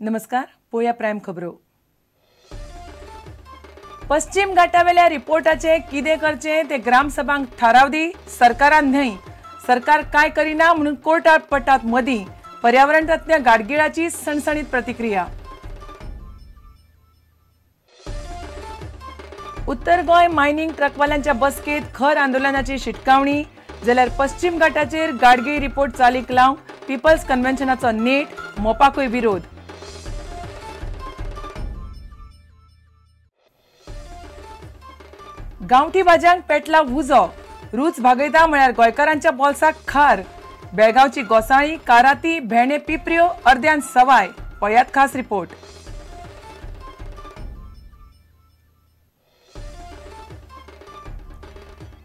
नमस्कार, पोया प्रायम खबरो। पश्चिम घाटावेल्या रिपोर्टाचे कितें करचें ते ग्रामसभांक थाराव दी, सरकारान न्हय। सरकार काय करिना म्हणून कोर्टात पडटात मदीं। पर्यावरण तज्ञ गाडगिळाची सणसणीत प्रतिक्रिया। उत्तर गोंय मायनिंग ट्रकवाल्यांच्या बसकेत खर आंदोलनाची शिटकावणी, जाल्यार पश्चिम घाटाचेर गाडगीळ रिपोर्ट चालीक लावंक पिपल्स कन्व्हेन्शनाचो नेट, मोपाकूय विरोध। गांवठी भाज्यांक पेटला उजो, रूच भागयता म्हळ्यार गोंयकारांच्या बोल्साक खार। बेळगांवची गोसाळी, काराती, भेणे, पिपऱ्यो अर्द्यान सवाय। पळयात खास रिपोर्ट।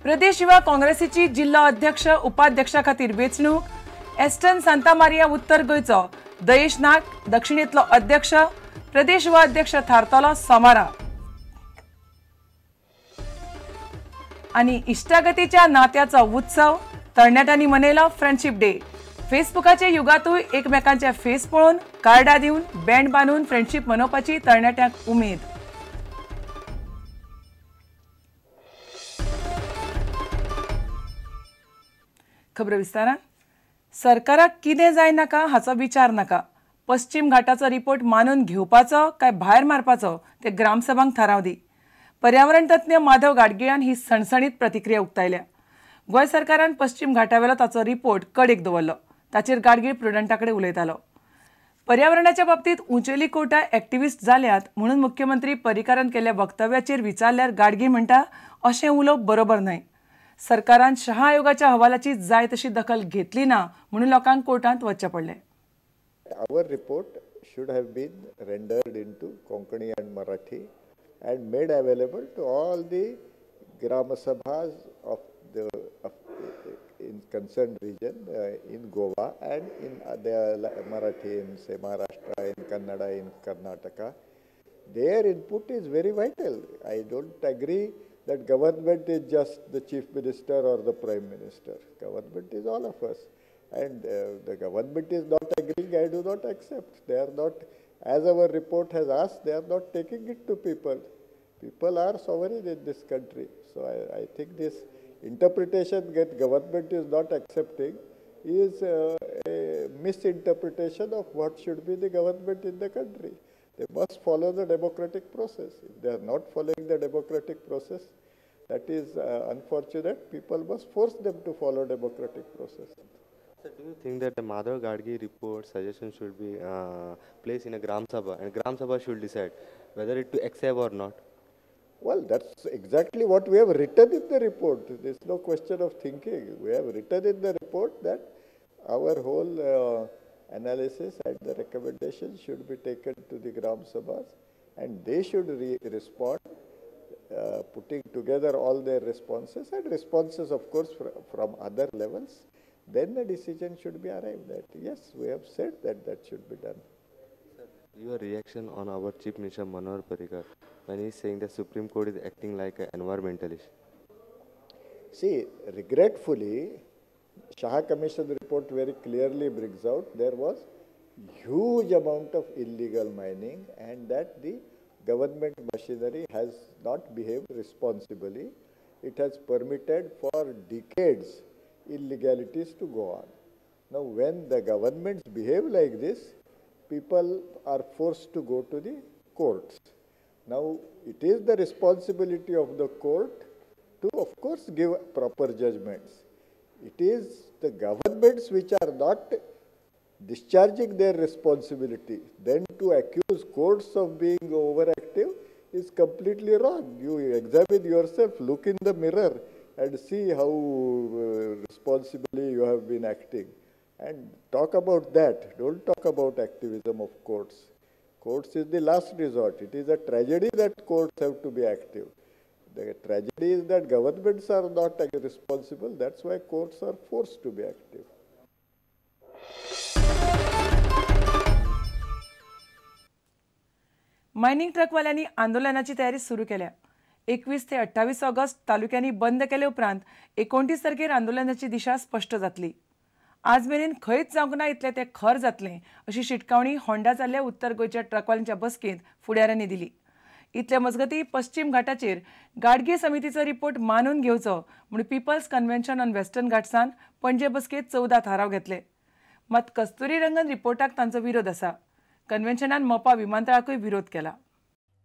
प्रदेश युवा काँग्रेसीची जिल्लो अध्यक्ष उपाध्यक्षा खातीर वेंचणूक। एस्टन सांतामारिया उत्तर गोंयचो, दयेश नाक दक्षिणेंतलो अध्यक्ष। प्रदेश युवा अध्यक्ष थारतलो सोमारा। आनी इश्टागतीच्या नात्याचो उत्सव तरणाट्यांनी मनयलो फ्रेंडशीप डे। फेसबुकाचे युगांतूय एकमेकांचे फेस पळोवन, कार्डां दिवन, बँड बांदून फ्रेंडशीप मनोवपाची तरणाट्यांक उमेद। खबरो विस्तारान। सरकाराक कितें जाय नाका हाचो विचार नाका। पश्चिम घाटाचो रिपोर्ट मानून घेवपाचो काय भायर मारपाचो ते ग्रामसभांक थाराव दी। पर्यावरण तज्ञ माधव गाडगिळान ही सणसणीत प्रतिक्रिया उक्तायल्या। गोंय सरकारान पश्चिम घाटावेलो ताचो रिपोर्ट कडेक दवरलो। ताचेर गाडगीळ प्रुडंटा कडेन उलयतालो। पर्यावरणाच्या बाबतीत उंचेली कोर्टां एक्टिविस्ट जाल्यात म्हणून मुख्यमंत्री पर्रीकारान केल्ल्या वक्तव्याचेर विचारल्यार गाडगीळ म्हणटा, अशें उलोवप बरोबर न्हय। सरकारान शहा आयोगाच्या अहवालाची जाय तशी दखल घेतली ना म्हणून लोकांक कोर्टांत वचचें पडलें। Our report should have been rendered into Konkani and Marathi and made available to all the Grama Sabhas of the in concerned region in Goa and in the Marathi, in say Maharashtra, in Kannada, in Karnataka. Their input is very vital. I don't agree that government is just the chief minister or the prime minister. Government is all of us. And the government is not agreeing, I do not accept. They are not, as our report has asked, they are not taking it to people. People are sovereign in this country. So I think this interpretation that government is not accepting is a misinterpretation of what should be the government in the country. They must follow the democratic process. If they are not following the democratic process, that is unfortunate. People must force them to follow democratic process. Sir, do you think that the Madhav Gadgil report suggestion should be placed in a Gram Sabha, and Gram Sabha should decide whether it to accept or not? Well, that's exactly what we have written in the report. There's no question of thinking. We have written in the report that our whole analysis and the recommendations should be taken to the Gram Sabhas, and they should respond, putting together all their responses and responses, of course, from other levels. Then the decision should be arrived at. Yes, we have said that that should be done. Sir, your reaction on our Chief Minister Manohar Parrikar when he is saying the Supreme Court is acting like an environmentalist? See, regretfully, Shah Commission report very clearly brings out there was huge amount of illegal mining and that the government machinery has not behaved responsibly. It has permitted for decades illegalities to go on. Now, when the governments behave like this, people are forced to go to the courts. Now, it is the responsibility of the court to, of course, give proper judgments. It is the governments which are not discharging their responsibility. Then to accuse courts of being overactive is completely wrong. You examine yourself, look in the mirror and see how responsibly you have been acting. And talk about that. Don't talk about activism of courts. Courts is the last resort. It is a tragedy that courts have to be active. The tragedy is that governments are not responsible. That's why courts are forced to be active. Mining ट्रकवाल्यांनी आंदोलनाची तयारी सुरू केल्या। 21 ते 28 August तालुक्यांनी बंद केले उपरांत 29 तारखेर आंदोलनाची दिशा स्पष्ट जातली। आज मेरेन खंयच जावंक ना इतलें तें खर जातलें अशी शिटकावणी होंडा जाल्ल्या उत्तर गोंयच्या ट्रकवाल्यांच्या बसकेंत फुडाऱ्यांनी दिली. इतले मजगती पश्चिम घाटाचेर गाडगीळ समितीचो रिपोर्ट मानून घेवचो म्हूण पिपल्स कन्व्हेन्शन ऑन वेस्टर्न घाट्सान पणजे बसकेंत 14 थाराव घेतले. मात कस्तुरी रंगन रिपोर्टाक तांचो विरोध आसा. कन्व्हेन्शनान मोपा विमानतळाकूय विरोध केला.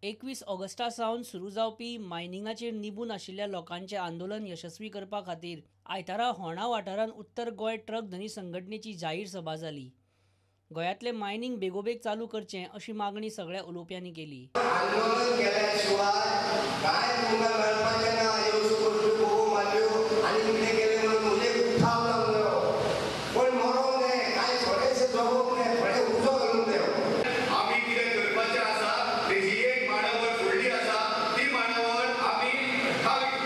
21 ऑगस्टा सावन सुरू जावपी मायनिंगाचेर निबून आशिल्ल्या लोकांचें आंदोलन यशस्वी करपा खातीर आयतारा होणा वाठारांत उत्तर गोंय ट्रक धनी संघटनेची जाहीर सभा जाली. गोंयांतलें मायनिंग बेगोबेग चालू करचें अशी मागणी सगळ्या उलोवप्यांनी केली. आंदोलन केल्या शिवाय काय तुमकां मेळपाचें ना, ह्यो बोगो मारल्यो आनी कितें केलें म्हणून म्हजें उठाव लागलो, पण मरोंक न्हय, कांय थोडेशें जगोवंक न्हय, थोडे उजो घालूंक न्हय. आमी कितें करपाचें आसा तेजी एक मांडावळ फुडली आसा, ती मांडावळ आमी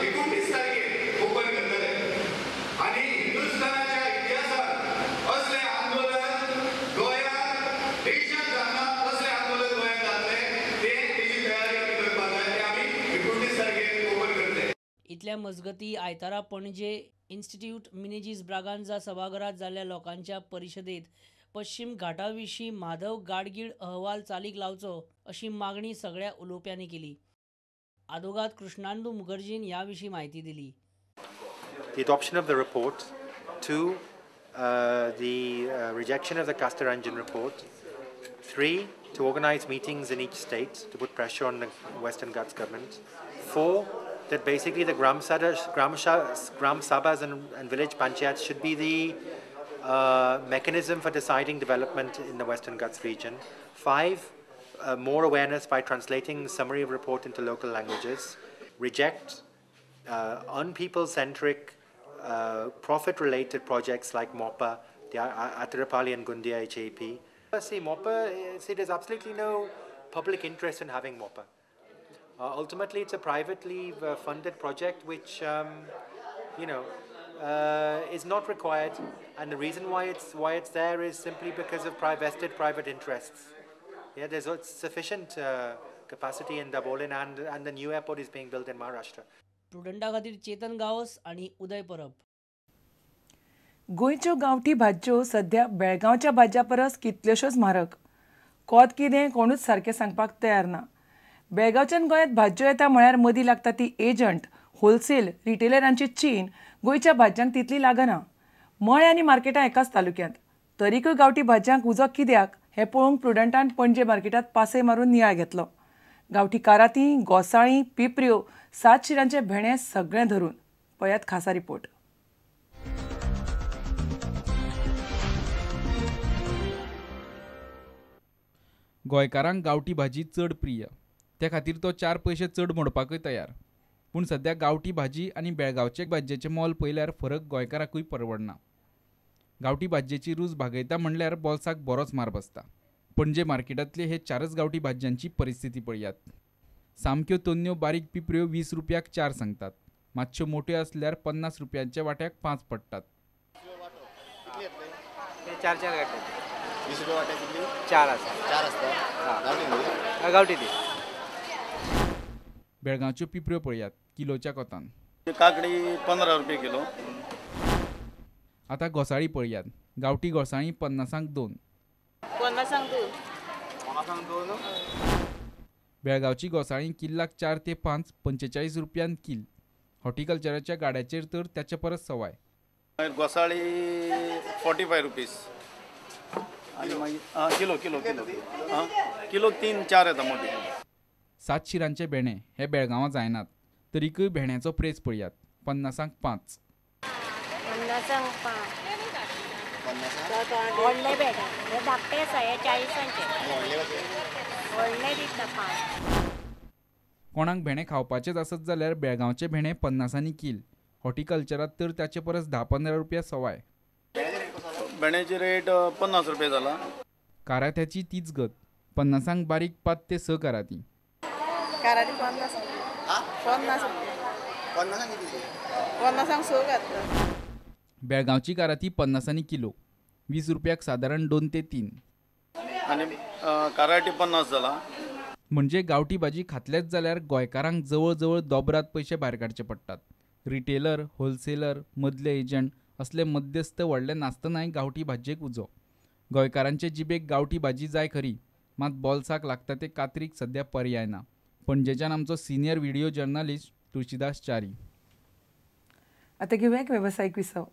29 तारखेर ओपन करतले आनी हिंदुस्थानाच्या इतिहासांत असलें आंदोलन गोंयांत देशांत जाता, असलें आंदोलन गोंयांत जातलें, ते तेजी तयारी आमी करपाक जाय, ते आमी 29 तारखेर ओपन करतले. इतल्या मजगती आयतारा पणजे इन्स्टिट्यूट मिनेजीस ब्रागांझा सभाघरांत जाल्ल्या लोकांच्या परिशदेंत पश्चिम घाटा विशीं माधव गाडगीळ अहवाल चालीक लावचो अशी मागणी सगळ्या उलोवप्यांनी केली. आदोगाद कृष्णांदू मुखर्जीन ह्या विशीं म्हायती दिली. The adoption of the report, 2, the rejection of the Kasturirangan report, 3, to organize meetings in each state to put pressure on the Western Ghats government, 4, that basically the Gram Sabhas and village panchayats should be the mechanism for deciding development in the Western Ghats region, 5, more awareness by translating summary of report into local languages, reject unpeople-centric profit-related projects like MOPA, the Atirapali and Gundia HAP. See, MOPA, see, there's absolutely no public interest in having MOPA. Ultimately, it's a privately funded project which, is not required, and the reason why it's there is simply because of vested private interests. Yeah, there's sufficient capacity in Dabolim, and the new airport is being built in Maharashtra. प्रुडंटा खातीर चेतन गावस आनी उदय परब. गोंयच्यो गांवठी भाजयो सध्या बेळगांवच्या भाजया परस कितल्योश्योच म्हारग. कोत कितें कोणूच सारकें सांगपाक तयार ना. बेळगांवच्यान गोंयांत भाजयो येता म्हळ्यार मदीं लागता ती एजंट, होलसेल, रिटेलरांची चेन गोंयच्या भाजयांक तितली लागना. मळे आनी मार्केटां एकाच तालुक्यांत, तरीकूय गांवठी भाजयांक उजो कित्याक हें पळोवंक प्रुडंटान पणजे मार्केटांत पासय मारून नियाळ घेतलो. गांवठी कारातीं, गोसाळीं, पिपऱ्यो, 7 शिरांचे भेणे सगळें धरून पळयात खासा रिपोर्ट. गोंयकारांक गांवठी भाजी चड प्रिय, त्या खातीर तो 4 पयशे चड मोडपाकूय तयार. पूण सद्या गांवठी भाजी आनी बेळगांवचे भाजयेचें मोल पळयल्यार फरक गोंयकाराकूय परवडना. गांवठी भाजयेची रूच भागयता म्हणल्यार बोल्साक बरोच मार बसता. पणजे मार्केटांतले हे 4च गांवठी भाजयांची परिस्थिती पळयात. सामक्यो तन्न्यो बारीक पिपऱ्यो 20 रुपयाक 4 सांगतात, मातश्यो मोट्यो आसल्यार 50 रुपयांच्या वाट्याक 5 पडटात. 4 4 गांठे 20 रुपया वाट्याक कितली? 4 आसा. 4 आसता गांवठी ती. बेळगांवच्यो पिपऱ्यो पळयात किलोच्या कोतान. काकडी 15 रुपये किलो. आतां घोसाळीं पळयात. गांवठी घोसाळीं 50 2. 50 2. 50 2. बेळगांवची घोसाळीं किल्लाक 4 ते 5 45 रुपयान किल. हॉर्टिकल्चराच्या गाड्याचेर तर त्याचे परस सवाय. घोसाळी 45 रुपीज आनी मागीर किलो किलो किलो किलो 3-4 येता मोठी. 7 शिरांचे भेणे हे बेळगांवां जायनात, तरीकूय भेण्याचो प्रेस पळयात 50 5. 50 5. व्हडले भेणे हे धाकटे आसा, हे 40 व्हडले दिता 5. कोणाक भेणे खावपाचेच आसत जाल्यार बेळगांवचे भेणे 50 कील. हॉर्टिकल्चरात तर त्याचे परस 10-15 रुपया सवाय. भेण्याची रेट 50 रुपये जाला. कारात्याची तीच गत, 50 बारीक 5 ते 6 काराती. काराती 50 50 50 6 घातला. बेळगांवची काराती 50 किलो, 20 रुपयाक सादारण 2 ते 3. आनी काराटी 50 जाला. म्हणजे गांवठी भाजी खातलेच जाल्यार गोंयकारांक जवळ जवळ दोबरात पयशे भायर काडचे पडटात. रिटेलर, होलसेलर, मदले एजंट असले मध्यस्थ व्हडले नासतनाय गांवठी भाजयेक उजो. गोंयकारांचे जिबेक गांवठी भाजी जाय खरी, मात बोल्साक लागता ते कातरीक सध्या पर्याय ना. पणजेच्यान आमचो senior video journalist Tulsidas Chari. आतां घेवया एक वेवसायीक विसव.